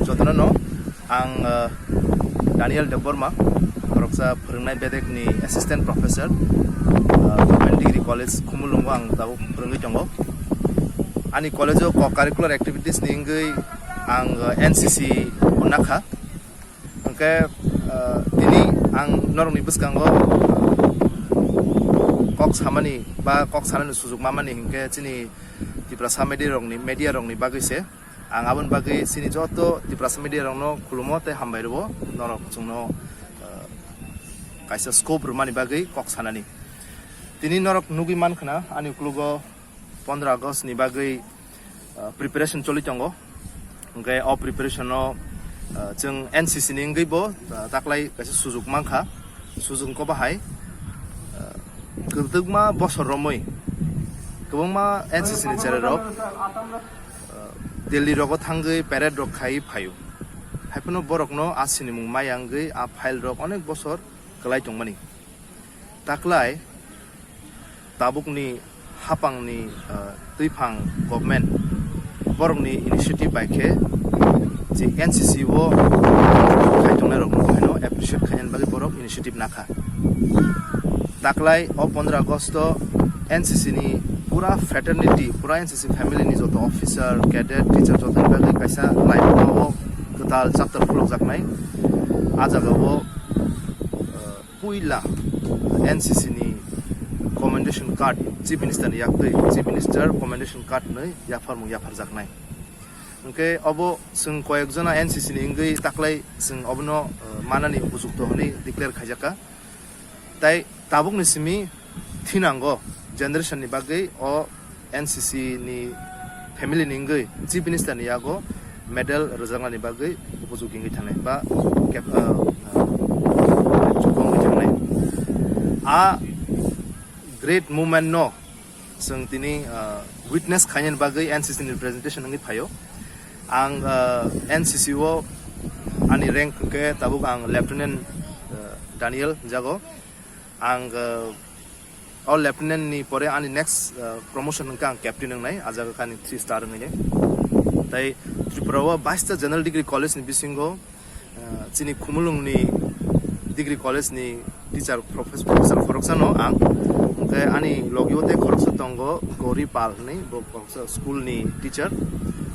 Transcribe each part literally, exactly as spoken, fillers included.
Jotono no, ang, uh, Daniel Debbarma, khoroksa phwrwngnai bedekni assistant professor, uh, Government Degree College Khumulwngo ang tabuk phwrwngwi tongo. Ani college-o co-curricular activities ni wngwi ang, uh, N C C bo nakha. Hwnkhe, uh, tini ang norokni bwskango kok samani ba kok sanani sujuk mamani hwnkhe chini Tiprasa media rokni, media rokni bagwi se. Ang aboni bagwi chini joto Tiprasa media rokno khulumo tei hambai rwo, norok chwngno, uh, kaisa scope rwmani bagwi kok sanani. Tini norok nugwi mankha na ani ukologo pondro August ni bagwi, uh, preparation choli tongo. Hwnkhe o preparation no, uh, chwng N C C ni wngwi bo, uh, taklai kaisa sujuk mankha, sujuk wngkha bahai, uh, kwbangma bosor romwi kwbangma N C C ni cherai rok, uh, Delhi rogo thangwi parade rok khai phaio. Haiphano borokno a sinimung maya wngwi a file rok onek bosor kwlai tongmani. Taklai tabukni hapangni, uh, twiphang government borokni initiative bai khe je N C C o khai tongnai rokno haino appreciate khainani bagwi borok initiative nakha. Taklai o pondro August o N C C ni pura fraternity, pura N C C family ni joto officer, cadet, teacher jotoni bagwi kaisa laibuma o kwtal chapter khulokjaknai. A jaga o, uh, puila N C C ni commendation card Chief Minister ni yaktwi, Chief Minister commendation card hinwi yapharmung yapharjaknai. Hwnkhe obo chwng koyek jona N C C ni wngwi taklai chwng obono, uh, manani upojukto hinwi declare khaijakha. Tai tabukni simi thinango generation ni bagwi o N C C ni family ni wngwi Chief Minister ni yago medal rwjaknani bagwi upujuk wngwi thangnai ba kep-, ah, ah, chukong wngwi thangnai. A great movement no chwng tini, ah, witness khainani bagwi N C C ni representation wngwi phaio. Ang, ah, N C C o ani rank hwnkhe tabuk ang Lieutenant, ah, Daniel jago. Ang, uh, o lieutenant ni pore ani next, uh, promotion hwnkhe ang captain wngnai, a jaga khe ani three star wngnai. Tai Tripura o baista general degree college ni bisingo, uh, chini Khumulwng ni degree college ni teacher, profes-, professor khoroksa no ang. Hwnkhe ani logi o tei khoroksa tongo Gauri Pal hinwi, bo khoroksa school ni teacher,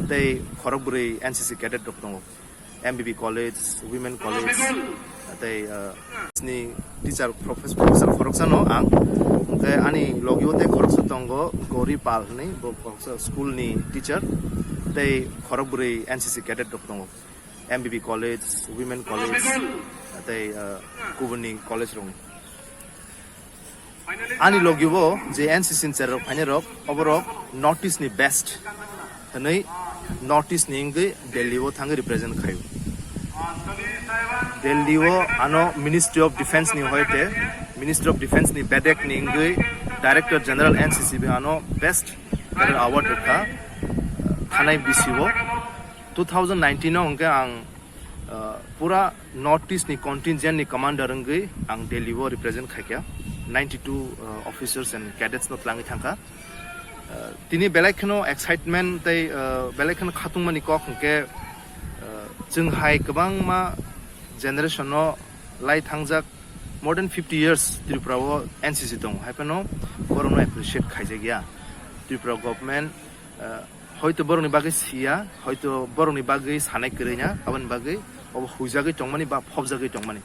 tei khorok bwrwi N C C cadet rok tongo. M B B College, Women College, tei, uh, ni teacher, profes-, professor khoroksa no ang. Hwnkhe ani logi o tei khoroksa tongo Gauri Pal hinwi, bo khoroksa school ni teacher, tei khorok bwrwi N C C cadet rok tongo. M B B College, Women College, tei, uh, kubuni college rok. Ani logi o je N C C ni cherai rok phainai rok, oborok North East ni best hinwi North East ni wngwi Delhi o thangwi represent khaio. Delhi o ano Ministry of Defence ni hoite, Ministry of Defence ni bedek ni wngwi Director General N C C bai ano best cadet award rwkha, thanai bisi o. Two thousand nineteen o hwnkhe ang, uh, pura North East ni contingent ni commander wngwi ang Delhi o represent khaikha, ninety two, uh, officers and cadets no twlangwi thangkha. Uh, tini belai kheno excitement tei, uh, belai kheno khatungmani kok hwnkhe, uh, chwng hai kwbangma generation no lai thangjak more than fifty years Tripura o N C C tongo, hai phano borokno appreciate khaijakya Tripura government, uh, hoito borokni bagwi siya, hoito borokni bagwi sanai kwrwi ya, aboni bagwi obo huijagwi tongmani ba phobjagwi tongmani.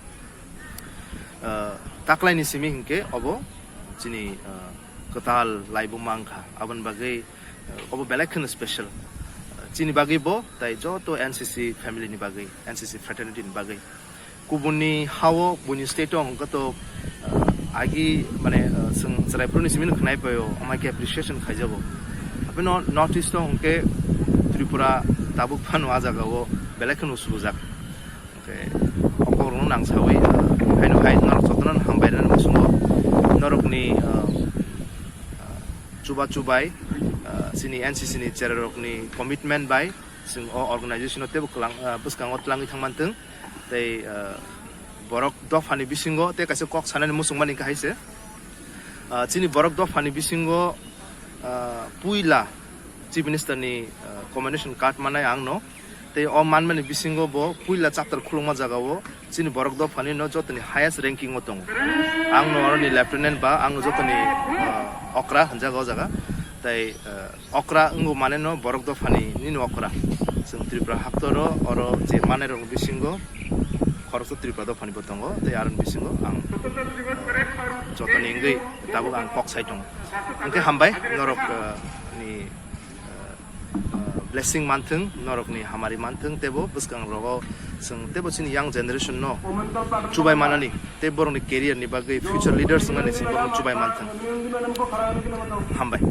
Ah, taklaini simi hinkhe obo chini, ah, kwtal laibuma wngkha, aboni bagwi, ah, obo belai kheno special. Ah, chini bagwi bo, tai joto N C C family ni bagwi, N C C fraternity ni bagwi. Kubuni hao, buini state o hwnkhe to, ah, agi, mane, ah, chwng chwraiphruni simi no khwnai paio, amai khe appreciation khaijago. Abino North East o hwnkhe Tripura tabuk phano a jaga o belai kheno usubujak. Hwnkhe o kokrokno nang sawi, ah, haino hai norok jotono hambai rwnani muchungo norokni, ah, ah, chuba chubai, ah, chini N C C ni cherai rokni commitment bai chwng o organization o teibo kwlang, ah, bwskango twlangwi thangmantwng. Tei, ah, borok dophani bisingo tei kaisa kok sanani muchungmani kahai se. Ah, chini borok dophani bisingo, ah, puila Chief Minister ni, ah, commendation card manai ang no. Tei o manmani bisingo bo puila chapter khulukma jaga o chini borok dophani no jotoni highest ranking o tongo. Ang no oroni lieutenant ba ang no jotoni, ah, okra hinjago o jaga. Tei, ah, okra wngbo mane no borok dophani nini okra. Chwng Tripura haktoro oro je manai rok bisingo khoroksa Tripura dophani bo tongo. Tei aroni bisingo ang, ah, jotoni wngwi tabuk ang kok sai tongo. Hwnkhe hambai norok, ah, ni, ah, blessing manthung, norokni hamari manthung, teibo bwskang rogo chwng teibo chini young generation no chubai manani, tei borokni career ni bagwi future leaders wngnani chwng borokno chubai manthung. Hambai.